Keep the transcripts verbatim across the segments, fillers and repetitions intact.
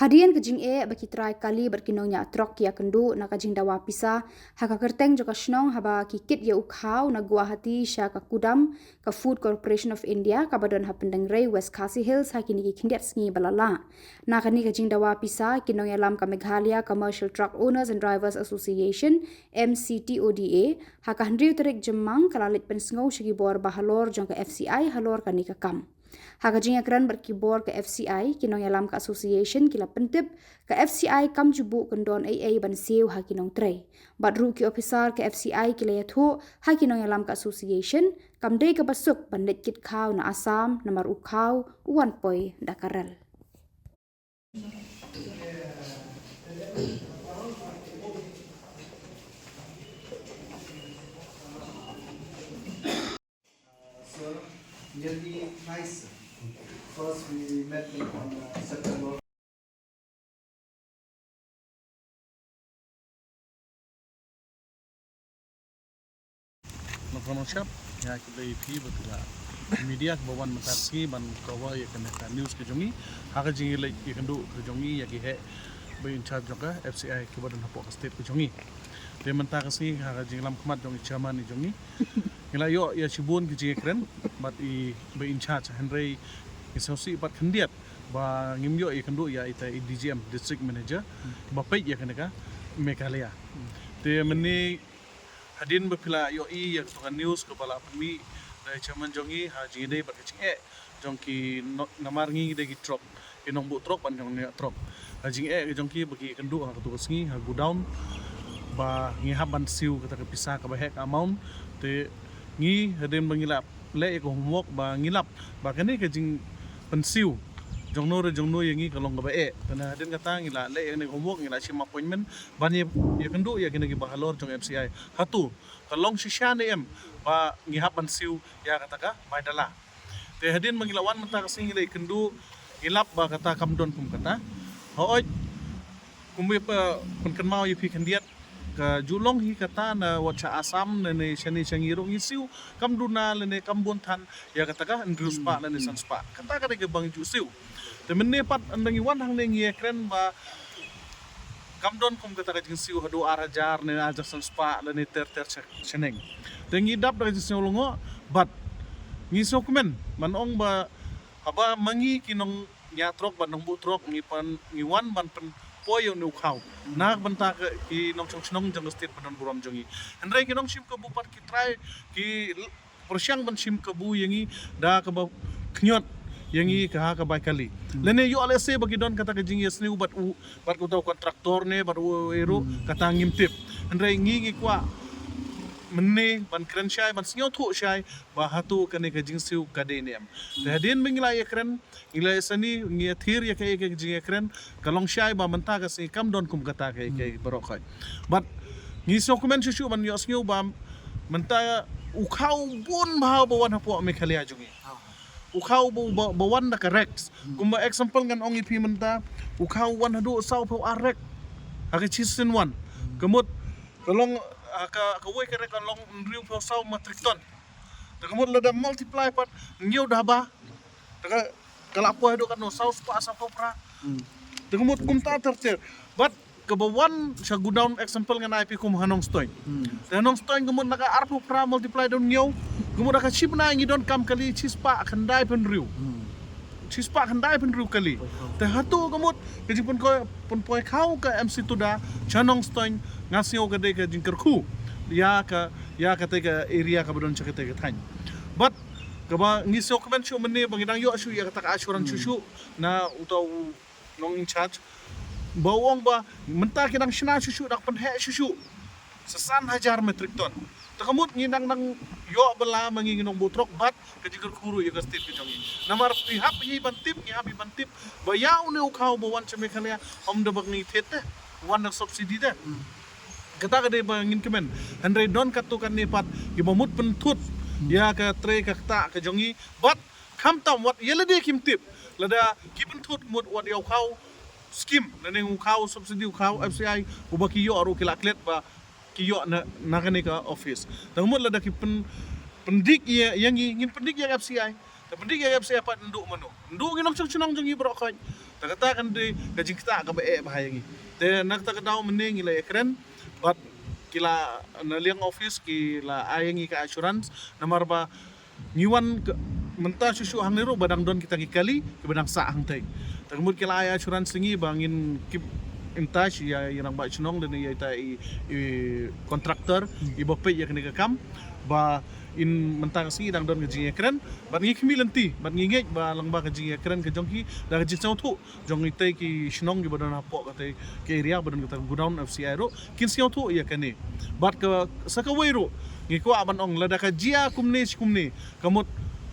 Hadien ka jingeh ba ki trai kali bad ki nongñiah trok ki ïakynduh na ka jingdawa pisa ha ka kyrteng jong ka shnong haba ki kit ïa u khaw na Guwahati sha ka KUDAM, ka Food Corporation of India, kaba don ha Pyndengrei, West Khasi Hills, ha kine ki khyndiat sngi ba la lah. Na kane ka jingdawa pisa, ki nongïalam ka Meghalaya Commercial Truck Owners and Drivers Association, M C T O D A, ha ka hynriew tarik Jymmang ka la leit pynsngew sha ki bor bahalor jong ka F C I halor kane ka kam. Ha ka jingïakren bad ki bor ka F C I, ki nongïalam ka association ki la pyntip, ka F C I kam ju buh kyndon ei ei ban siew ha ki nongtrei. Bad ruh ki ophisar ka F C I ki la ïathuh ha ki nongïalam ka association, kam dei kaba suk ban leit kit khaw na Assam, namar u khaw u wan poi da ka rel. So, nearly twice. First, we met him on, uh, September. Nongkrong nongshap, ïa ki blei phi bad ïa media kiba wan mynta ka sngi ban cover ïa kane ka news ka jong ngi. Ha ka jingïaleit ïakynduh ka jong ngi ïa ki heh ba in charge jong ka F C I kiba don hapoh ka state ka jong ngi. Te mynta ka sngi ha ka jinglam khmat jong i chairman i jong ngi, ngi la ïoh ïa shibun ki jingïakren bad i ba in charge, hynrei ngi sngewsih pat khyndiat ba ngim ïoh ïakynduh ïa ita i D G M, District Manager, ba peit ïa kane ka Meghalaya. Te mynne hadien ba phi la ïohi ïa kato ka news kaba la pynmih da i chairman jong ngi ha jingïadei bad ka jingeh jong ki no-, namar ngi ngi dei ki trok, ki nongbuh trok bad ki nongñiah trok. Ha jingeh ka jong ki ba ki kynduh ha kato ka sngi ha godown ba ngi hap ban siew kata ka pisa kaba heh ka amount. Te ngi hadien ba ngi la leh ïa ka homework ba ngi lap ba kane ka jingpynsiew jongno re jongno ïa ngi ka long kaba eh. Te na hadien kata ngi la leh ïa kane ka homework, ngi la shim appointment ban ïa, ïakynduh ïa kine ki bahalor jong F C I. Hato ka long shisha ne em ba ngi hap ban siew ïa kata ka bai dala. Te hadien ba ngi la wan mynta ka sngi ngi la ïakynduh, ngi lap ba kata kam don kum kata. Hooid, kumba pynkynmaw ïa phi khyndiat, ka ju long hi kata na wat sha Assam lane shane sha ngi ruh ngi siew kam duna lane kam bun than ïa kata ka hynriew spah lane san spah. Kata ka dei kaba ngi ju siew. Te mynne pat ynda ngi wan hangne ngi ïakren ba kam don kum kata ka jingsiew haduh ar hajar ne ar hajar san spah lane ter ter sha-, shaneng. Te ngi dap da ka jingsngew lyngngoh bad ngi sngewkmen ban ong ba haba ma ngi ki nong ñiah trok bad nongbuh trok ngi pan, ngi wan ban pynpoi ïa une u khaw na ka bynta ka ki nongshong shnong jong ka state ba don burom jong ngi. Hynrei ki nongshim kabu pat ki trai ki l-, pyrshang ban shim kabu ïa ngi da kaba khñiot ïa ngi ka ha ka bai kali. Lane ïoh lehse ba ki don kata ka jingïasniew bad u, bad uta u kontraktor ne bad u ïa ruh kata ngim tip. Hynrei ngi ngi kwah mynne ban kren shai, ban sngewthuh shai ba hato kane ka jingsiew ka dei ne em. Te hadien ba ngi la ïakren, ngi la ïasani, ngi ïathir ïa kaei ka jingïakren, ka long shai ba mynta ka sngi kam don kum kata kaei kaei baroh khoit. Bad ngi sngewkmen shuh shuh ban ïohsngew ba mynta u khaw bun bha ba wan hapoh Meghalaya jong ngi. U khaw ba, ba, ba wan da ka rek. Kumba example ngan ong ïa phi mynta, u khaw wan haduh saw phew ar rek ha ka shisien wan. Ka mut ka long, ha ka, kawei ka rek ka long hynriew phew saw metric ton. Te ka mut lada multiply pat hynñiew da ba, te ka, ka la poi haduh katno, saw spah saw phew phra. Te ka mut kumta ter ter. Bad kaba wan sha godown, example ngan ai phi kum ha Nongstoiñ. Te ha Nongstoiñ ka mut na ka arphew phra multiply da hynñiew, ka mut ha ka shi bnai ngi donkam kali shispah khyndai phew hynriew. Shispah khyndai phew hynriew kali. Te hato ka mut ka jingpynpoi, pynpoi khaw ka M C Tuda sha Nongstoiñ, nga sngew ka dei ka jingkyrkhu ïa ka, ïa kata ka area kaba don sha kata ka thaiñ. Bad kaba ngi sngewkmen shuh mynne ba ngi dang ïoh shuh ïa kata ka assurance shuh shuh na uta u nong in charge ba u ong ba mynta ki dang shna shuh shuh, dang pynheh shuh shuh sa san hajar metric ton. Te ka mut ngi dang, dang ïoh bylla ma ngi, ngi nongbuh trok bad ka jingkyrkhu ruh ïa ka state ka jong ngi. Namar ngi hap hi ban tip, ngi hap hi ban tip ba ïa une u khaw ba wan sha Meghalaya, ym da ba ngi thied te, wan da subsidy te. Kata ka dei ba ngin kmen. Hynrei don katto katne pat kiba mut pynthut ïa ka trei ka ktah ka jong ngi. Bad khamtam wat ïa lade kim tip, lada ki pynthut mut wat ïa u khaw scheme, lane u khaw subsidy, u khaw F C I uba ki ïoh ruh ki la klet ba ki ïoh na, na kane ka office. Te mut lada ki pyn, pyndik ïa, ïa ngi, ngin pyndik ïa F C I. Te pyndik ïa F C I pat ndu mano? Ndu ngi nongshong shnong jong ngi baroh khoit. Te kata kan dei ka jingktah kaba eh bha ïa ngi. Te na kata ka daw mynne ngi la ïakren bad ki la, na liang office ki la ai ïa ngi ka assurance, namar ba ngi wan ka, mynta shuh shuh hangne ruh ba dang don kita ki kali kiba dang sah hangtei. Te ka mut ki la ai assurance ïa ngi ba ngin keep in touch ïa i rangbah shnong lane ïa ita i, i contractor iba peit ïa kane ka kam, ba mynta ka sngi dang don ka jingïakren bad ngi khmih lynti bad ngi ngeit ba lyngba ka jingïakren ka jong ki da ka jingsngewthuh jong itei ki shnong kiba don hapoh katei ka area ba don kata ka godown F C I ruh kin sngewthuh ïa kane. Bad ka sa kawei ruh ngi kwah ban ong, lada ka jia kumne shi kumne, ka mut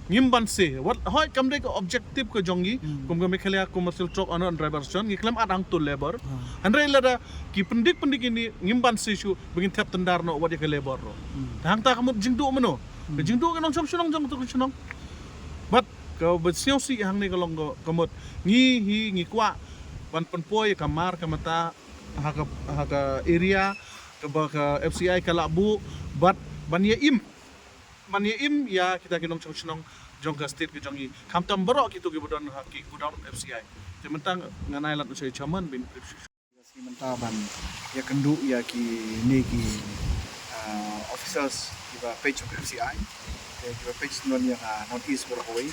ngim banse, wat hoi kam dei ka objective ka jong ngi kum ka Meghalaya Commercial Truck Owner and Driver Association, ngi khlem at hangto labor. Hynrei lada ki pyndik pyndik ïa ngi, ngim banse shuh ba ngin thep tyndar noh wat ïa ka labor ruh. Te hangta ka mut jingduh mano? Ka jingduh ka nongshong shnong jong to ka shnong. Bad kaba sngewsih hangne ka long ka, ka mut ngi hi ngi kwah ban pynpoi ka mar ka mata ha ka, ha ka area kaba ka F C I ka la buh bad ban ïa im, ban ïa im ïa kita ki nongshong shnong jong ka state ka jong ngi, khamtam baroh kito kiba don ha ki godown F C I. Te mynta ngan ai lad u Chairman ba in brief shuh shuh. Ka sngi mynta ban ïakynduh ïa kine ki, ah, officers kiba peit jong ka F C I, te kiba peit shnong ïa ka North East baroh kawei.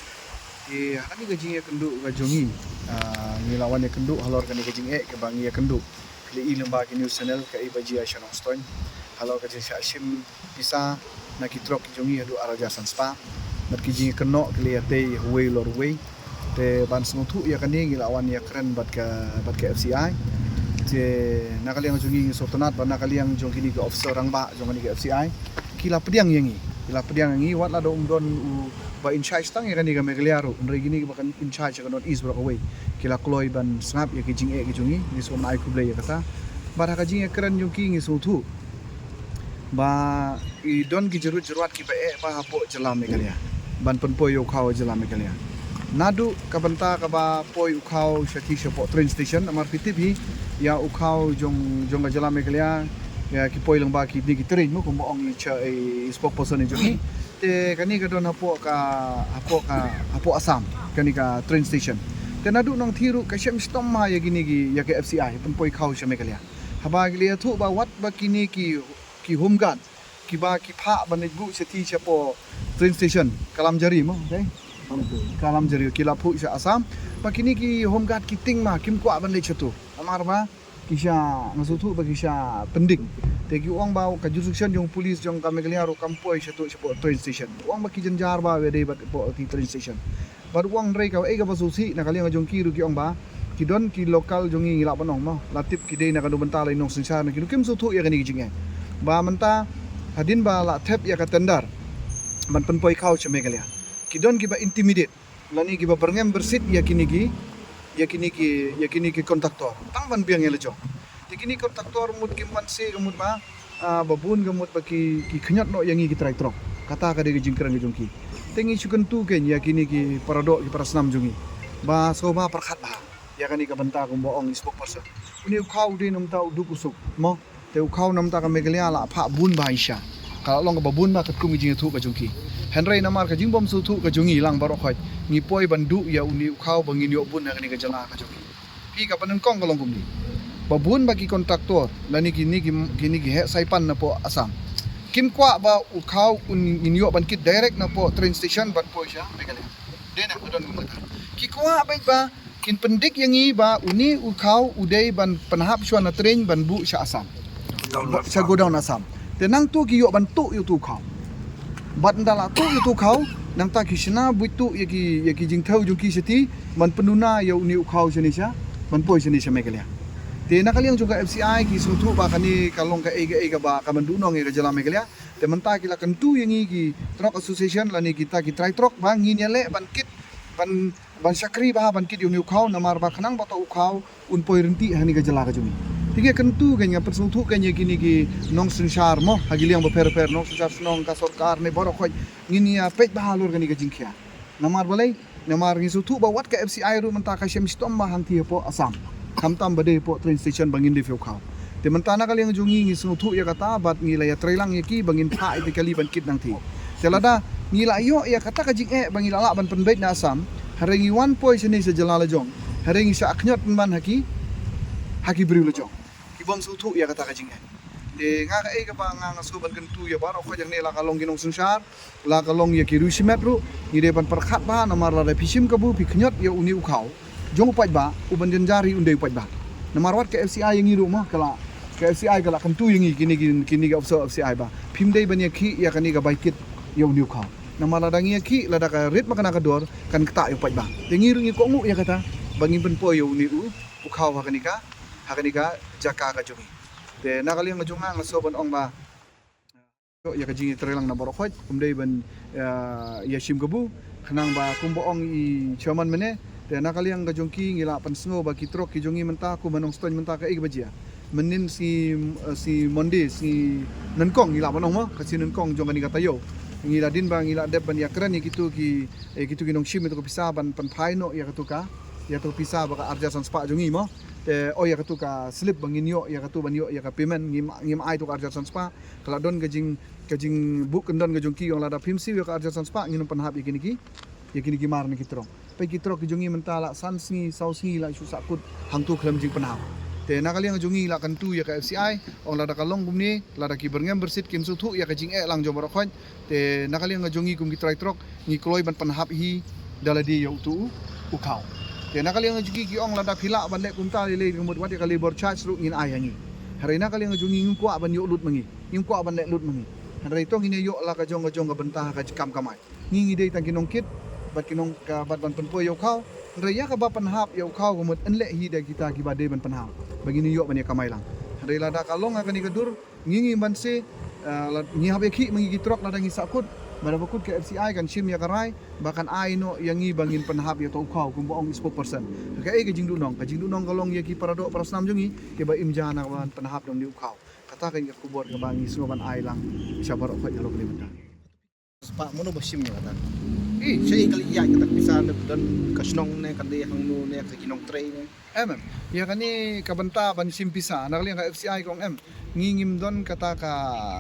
Te ha kane ka jingïakynduh ka jong ngi, ah, ngi la wan ïakynduh halor kane ka jingeh kaba ngi ïakynduh. Khlei i lyngba ki news channel kaei ba jia sha Nongstoiñ halor ka jingshah shim pisa na ki truck ki jong ngi haduh ar hajar san spah. Bad ki jingkynnoh ki la ïatei uwei halor uwei. Te ban sngewthuh ïa kane ngi la wan ïakren bad ka, bad ka F C I. Te na ka liang jong ngi ngi sngewtynnat bad na ka liang jong kine ki officer rangbah jong kane ka F C I, ki la pdiang ïa ngi. Ki la pdiang ïa ngi wat la da ym don uba in charge tang ïa kane ka Meghalaya ruh, hynrei kine kiba kan in charge ïa ka North East baroh kawei ki la kloi ban sngap ïa ki jingeh ki jong ngi. Ngi sngewbha ai khublei ïa kata. Bad ha ka jingïakren jong ki ngi sngewthuh ba i don ki jingruh jingruat kiba eh bha hapoh jylla Meghalaya ban pynpoi ïa u khaw jylla Meghalaya. Naduh ka bynta kaba poi u khaw shathie shapoh train station, namar phi tip hi ïa u khaw jong, jong ka jylla Meghalaya, ïa ki poi lyngba kine ki train mo, kumba ong i cha, i spokesperson i jong ngi. Te kane ka don hapoh ka, hapoh ka, hapoh Assam, kane ka train station. Te naduh nangthie ruh ka shem shitom ma ïa kine ki, ïa ka F C I pynpoi khaw sha Meghalaya. Haba ki la ïathuh ba wat ba kine ki, ki home guard kiba ki phah ban leit buh shathie shapoh train station, ka Lamjari mo, okay? Ka Lamjari ki la phuh sha Assam. Ba kine ki home guard ki tieng ma kim kwah ban leit shato. Namar ba ki sha, nga sngewthuh ba ki sha pyndik. Te ki ong ba ka jurisdiction jong police jong ka Meghalaya ruh kam poi shato shapoh train station. Ong ba ki jynjar ba wa dei bad hapoh ki train station. Bad u ong hynrei kaei kaba sngewsih na ka liang jong ki ruh ki ong ba ki don ki local jong ngi, ngi lah ban ong mo, la tip ki dei na kano ka bynta, la i nongsynshar na ki ruh kim sngewthuh ïa kane ka jingeh. Ba mynta hadien ba la thep ïa ka tender ban pynpoi khaw sha Meghalaya, ki don kiba intimidate lane kiba byrngem byrsit ïa kine ki, ïa kine ki, ïa kine ki contractor tang ban biang ïa la jong. Te kine ki contractor mut kim banse ka mut ba, ah, ba bun ka mut ba ki, ki khñiot noh ïa ngi ki trai truck. Kata ka dei ka jingkren ka jong ki. Te ngi shu kyntu kein ïa kine ki paradoh ki parasnam jong ngi ba sngewbha pyrkhat bha ïa kane ka bynta kumba ong i spokesperson. Une u khaw u dei namar u duk u suk mo. Te u khaw namar ka Meghalaya la phah bun bha shisha. Ka la long kaba bun bha katkum ka jingïathuh ka jong ki. Hynrei namar ka jingbym sngewthuh ka jong ngi lang baroh khoit, ngi poi ban duh ïa une u khaw ba ngin ïoh bun ha kane ka jylla ka jong ngi. Phi, ka pyndonkam ka long kumne. Ba bun ba ki contractor lane kine ki, kine ki heh saipan napoh Assam kim kwah ba u khaw un, ngin ïoh ban kit direct napoh train station ban poi sha Meghalaya. Dei na ka don kumta. Ki kwah beit ba kin pyndik ïa ngi ba une u khaw u dei ban pynhap shuwa na train ban buh sha Assam. Sha godown Assam. Te nangta ki ïoh ban tuh ïa utu u khaw. Bad ynda la tuh ïa utu u khaw, nangta ki shna buit tuh ïa ki, ïa ki jingthew jong ki shathie ban pynduna ïa une u khaw shane sha, ban poi shane sha Meghalaya. Te na ka liang jong ka F C I ki sngewthuh ba kane ka long kaei kaei kaba ka ban duhnong ïa ka jylla Meghalaya. Te mynta ki la kyntu ïa ngi ki truck association lane kita ki trai truck ba ngin ïaleh ban kit, ban, ban shakri bha ban kit ïa une u khaw, namar ba khnang ba uto u khaw un poi ryntih ha kane ka jylla ka jong ngi. Te ngi kyntu kein, nga pynsngewthuh kein ïa kine ki nongsynshar mo, ha ki liang bapher bapher, nongsynshar shnong, ka sorkar ne baroh khoit, ngin ïa peit bha halor kane ka jingkhia. Namar balei? Namar ngi sngewthuh ba wat ka F C I ruh mynta ka shem shitom bha hangthie hapoh Assam. Khamtam ba dei hapoh train station ba ngin dei poi u khaw. Te mynta na ka liang jong ngi ngi sngewthuh ïa kata bad ngi la ïatreilang ïa ki ba ngin phah ïa ki kali ban kit nangthie. Te lada ngi la ïoh ïa kata ka jingeh ba ngi la lah ban pynbeit na Assam, hynrei ngi wan poi shane sha jylla la jong, Hynrei ngi shah khñiot man ha ki, ha ki briew lajong. Ki bym sngewthuh ïa kata ka jingeh. Te nga kaei kaba nga nga sngewbha ban kyntu ïa baroh khoit hangne, la ka long ki nongsynshar, la ka long ïa ki riew shimet ruh, ngi dei ban pyrkhat bha namar lada phi shim kabu phi khñiot ïa une u khaw jong u paidbah, u ban jynjar hi un dei u paidbah. Namar wat ka F C I ïa ngi ruh mo, ka la, ka F C I ka la kyntu ïa ngi, kine ki, kine ki officer F C I ba phim dei ban ïakhih ïa kane ka bai kit ïa une u khaw. Namar lada ngi ïakhih, lada ka rit ma kane ka dor, kan ktah ïa u paidbah. Te ngi ruh ngi kohnguh ïa kata ba ngin pynpoi ïa une u, u khaw ha kane ka, ha kane ka jaka ka jong ngi. Te na ka liang ka jong nga nga sngewbha ban ong ba ïoh ïa ka jingïatreilang na baroh khoit, ym dei ban, ah, ïa shim kabu, khnang ba kumba ong i chairman mynne, te na ka liang ka jong ki ngi la pynsngew ba ki trok ki jong ngi mynta kumba Nongstoiñ mynta kaei kaba jia. Mynnin sngi, eh, sngi Monday, sngi nyngkong ngi lah ban ong mo, ka sngi nyngkong jong kane ka taïew. Ngi la dien ba ngi la dep ban ïakren ïa kito ki, eh, kito ki nongshim ïa kato ka pisa ban pynphai noh ïa kato ka, ïa kato ka pisa ba ka arhajar san spah jong ngi mo. Te, oh, ïa kato ka slip ba ngin ïoh, ïa kato ban ïoh ïa ka payment, ngim, ngim ai to ka arhajar san spah. Ka la don ka jing, ka jingbuh kyndon ka jong ki, ong lada phim siew ïa ka arhajar san spah ngin ym pynhap ïa kine ki, ïa kine ki mar ne ki trok. Peit ki trok ki jong ngi mynta la san sngi, saw sngi la shu sahkut hangto khlem jingpynhap. Te na ka liang ka jong ngi la kyntu ïa ka F C I, ong lada ka long kumne, lada ki byrngem byrsit kim sngewthuh ïa ka jingeh lang jong baroh khoit. Te na ka liang ka jong ngi kum ki trai trok ngi kloi ban pynhap hi da lade ïa uto u, u khaw. Te na ka liang ka jong ngi ki ong lada phi lah ban leh kumta lei lei ka mut wat ïa ka labour charge ruh ngin ai ha ngi. Hynrei na ka liang ka jong ngi ngim kwah ban ïoh lut ma ngi. Ngim kwah ban leh lut ma ngi. Hynrei to ngin ïoh la ka jong ka jong ka bynta ha ka kam kamai. Ngi ngi dei tang ki nongkit bad ki nong ka bad ban pynpoi ïa u khaw. Hynrei ïa kaba pynhap ïa u khaw ka mut yn leh hi da kita kiba dei ban pynhap ba ngin ïoh ban ïa kamai lang. Hynrei lada ka long ha kane ka dur ngi ngi ban se, eh, la, ngi hap ïakhih ma ngi ki trok lada ngi sahkut. Bad haba kut ka F C I kan shim ïa ka rai ba kan ai noh ïa ngi ba ngin pynhap ïa uto u khaw kumba ong i spokesperson. Kaei ka jingduhnong, ka jingduhnong ka long ïa ki para doh para snam jong ngi kiba im ja na ban pynhap da une u khaw. Kata ka dei ka khubor kaba ngi sngewbha ban ai lang sha baroh khoit na lok ni mynta. Spah mano ba shim ïa kata? Eh, sha ïa ka leit ïaid kata ka pisa ne don ka shnong ne ka dei hangno ne ka ki nongtrei ne. Em, em. Ïa kane ka bynta ban shim pisa na ka liang ka F C I ka ong em. Ngi ngim don kata ka,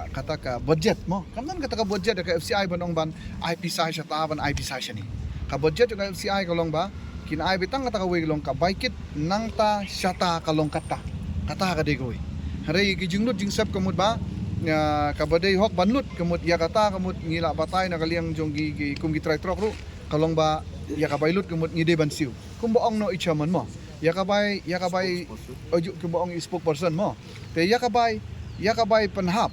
kata ka budget mo. Kam don kata ka budget da ka F C I ban ong ban ai pisa shata ban ai pisa shane. Ka budget ka F C I ka long ba kin ai beit tang kata kawei ka long ka bai kit nangta shata ka long kata. Kata ka dei kawei. Hynrei ki jinglut jingsep ka mut ba, ah, kaba dei hok ban lut ka mut ïa kata ka mut ngi la batai na ka liang jong ki, ki kum ki trai trok ruh ka long ba ïa ka bai lut ka mut ngi dei ban siew. Kumba ong noh i chairman mo. Ïa ka bai, ïa ka bai, oju kumba ong i spokesperson mo. Te ïa ka bai, ïa ka bai pynhap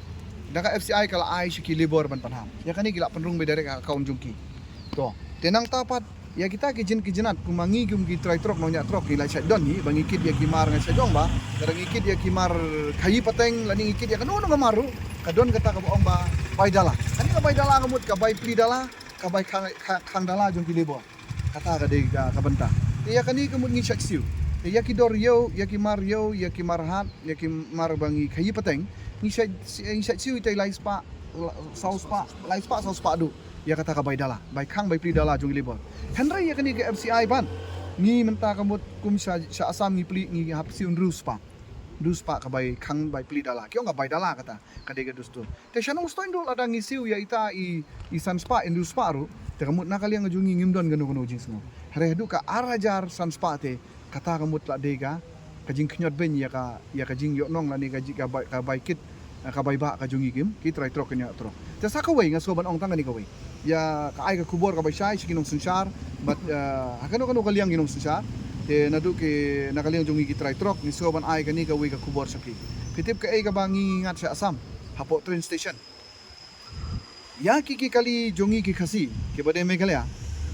da ka F C I ka la ai sha ki labour ban pynhap. Ïa kane ki la pynrung beit direct ha account jong ki. To, te nangta pat ïa kita ki jin ki jinat kum ma ngi kum ki trai trok nongñiah trok ngi la shait don hi ba ngi kit ïa ki mar nga shait ong ba. Lada ngi kit ïa ki mar khaïi pateng lane ngi kit ïa kano kano ka mar ruh ka don kata kaba ong ba bai dala. Kane ka bai dala ka mut ka bai pli dala, ka bai khang, khang, khang dala jong ki labour. Kata ka dei ka, ka bynta. Te ïa kane ka mut ngi shait siew. Te ïa ki dor ïew, ïa ki mar ïew, ïa ki mar hat, ïa ki mar ba ngi khaïi pateng. Ngi shait, ngi shait siew ïa tai lai spah, la, saw spah, lai spah, saw spah duh. Ïa kata ka bai dala, bai khang bai pli dala jong ki labour. Hynrei ïa kane ka F C I ban. Ngi mynta ka mut kum sha, sha Assam ngi pli ngi hap siew hynriew spah. Hynriew spah ka bai khang bai pli dala. Ki ong ka bai dala kata. Ka dei ka dustur. Te sha Nongstoiñ ruh lada ngi siew ïa ita i, i san spah, hynriew spah ruh. Te ka mut na ka liang ka jong ngi ngim don kano kano jingsngew. Hynrei haduh ka ar hajar san spah te kata ka mut la dei ka, ka jingkhñiot beiñ ïa ka, ïa ka jingïohnong lane ka ji-, ka bai, ka bai kit, ka bai bah ka jong ngi kim, ki trai trok ki nongñiah trok. Te sa kawei nga sngewbha ban ong tang kane kawei. Ïa ka ai ka khubor kaba shai sha ki nongsynshar bad, eh, ha kano kano ka liang ki nongsynshar. Te naduh ki na ka liang jong ngi ki trai trok ngi sngewbha ban ai kane kawei ka khubor sha phi. Phi tip kaei kaba ngi ngat sha Assam hapoh train station. Ïa ki ki kali jong ngi ki Khasi kiba dei Meghalaya.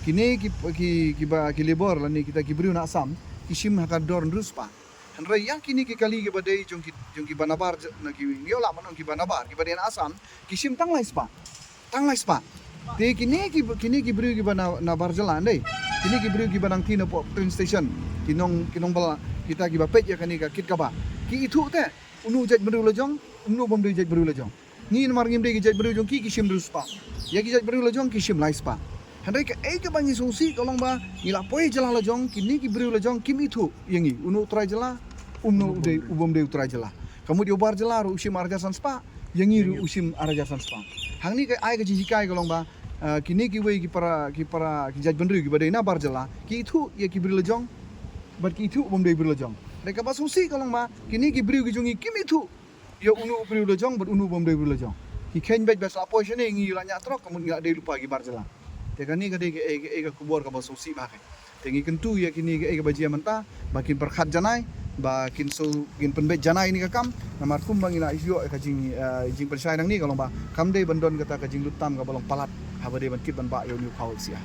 Kine ki, ki, kiba ki labour lane kita ki briew na Assam ki shim ha ka dor hynriew spah. Hynrei ïa kine ki kali kiba dei jong ki, jong kiba nabar je-, na ki, ngi lah ban ong kiba nabar kiba dei na Assam ki shim tang lai spah. Tang lai spah. Te kine ki, kine ki briew kiba na, nabar jylla ndei. Kine ki briew kiba nang thin hapoh train station. Ki nong, ki nongbylla kita kiba peit ïa kane ka kit kaba. Ki ithuh te. Uno u jaitbynriew lajong, uno u bym dei jaitbynriew lajong. Ngi namar ngim dei ki jaitbynriew jong ki, ki shim hynriew spah. Ïa ki jaitbynriew lajong ki shim lai spah. Hynrei kaei kaba ngi sngewsih ka long ba ngi la poi jylla lajong, kine ki briew lajong kim ithuh ïa ngi. Uno u trai jylla, uno u dei, u bym dei u trai jylla. Ka mut ïa u bar jylla ruh u shim ar hajar san spah, ïa ngi ruh u shim ar hajar san spah. Hangne ka ai ka jinghikai ka long ba, ah, kine kiwei ki para, ki para, ki jaitbynriew kiba dei na bar jylla, ki ithuh ïa ki briew lajong, bad ki ithuh bym dei briew la jong. Te kaba sngewsih ka long ba kine ki briew ki jong ngi kim ithuh ïa uno u briew la jong bad uno bym dei briew la jong. Ki kheiñ beit ba sla poi shane ngi la ñiah trok, ka mut ngi la dei lypa ki bar jylla. Te kane ka dei kaei kaei ka khubor kaba sngewsih bha. Te ngi kyntu ïa kine kaei kaba jia mynta ba kin pyrkhat janai, ba kin shu kin pynbeit janai ïa kane ka kam. Namar kumba ngi la ïoh ïa ka jing, eh, jingpynshai nangne ka long ba kam dei ban don kata ka jinglut tam kaba long palat haba dei ban kit ban bah ïa une u khaw siah.